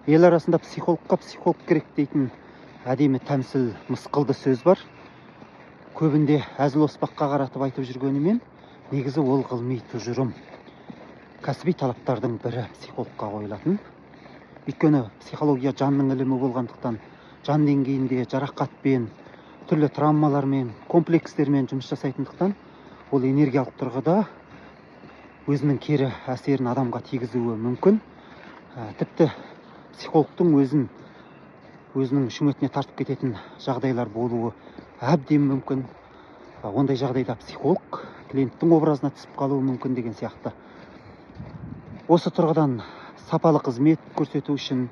Ел арасында психологқа психолог керек дейтін әдемі тәмсіл, мысқылды сөз бар. Көбінде әзіл оспаққа қаратып айтып жүргенімен, негізі ол ғылыми тұжырым, кәсіби талаптардың бірі психологқа қойылатын. Өйткені психология жанның ілімі болғандықтан, жан деңгейінде жарақатпен, түрлі травмалармен, комплекстермен жұмыс жасайтындықтан, ол энергиялық тұрғыда өзінің кері әсерін адамға тигізуі мүмкін. Тіпті психологтың өзін өзінің шүңетіне тартып кететін жағдайлар болуы әбден мүмкін. Ондай жағдайда психолог клиенттің образына түсіп қалуы мүмкін деген сияқты. Осы тұрғыдан сапалы қызмет көрсету үшін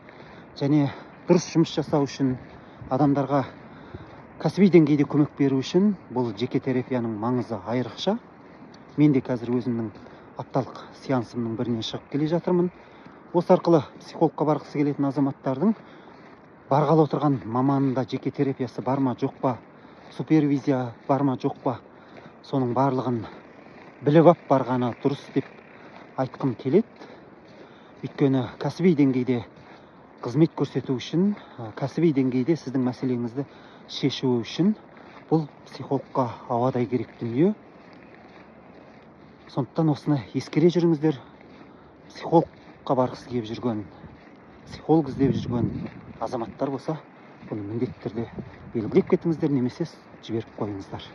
және дұрыс жұмыс жасау үшін, адамдарға кәсіби деңгейде көмек беру үшін бұл жеке терапияның маңызы айрықша. Мен де қазір өзімнің апталық сеансымның бірінен шығып келе жатырмын. Осы арқылы психологқа барғысы келетін азаматтардың барғалы отырған маманында жеке терапиясы бар ма, жоқ па, супервизия бар ма, жоқ па, соның барлығын біліп ап барғаны дұрыс деп айтқым келеді. Өйткені кәсіби деңгейде қызмет көрсету үшін, кәсіби деңгейде сіздің мәселеңізді шешу үшін бұл психологқа ауадай керек дүние. Сондықтан осыны ескере жүріңіздер. Психологқа барғысы келіп жүрген, психолог іздеп жүрген азаматтар болса, бұны міндетті түрде белгілеп кетіңіздер немесе жіберіп қойыңыздар.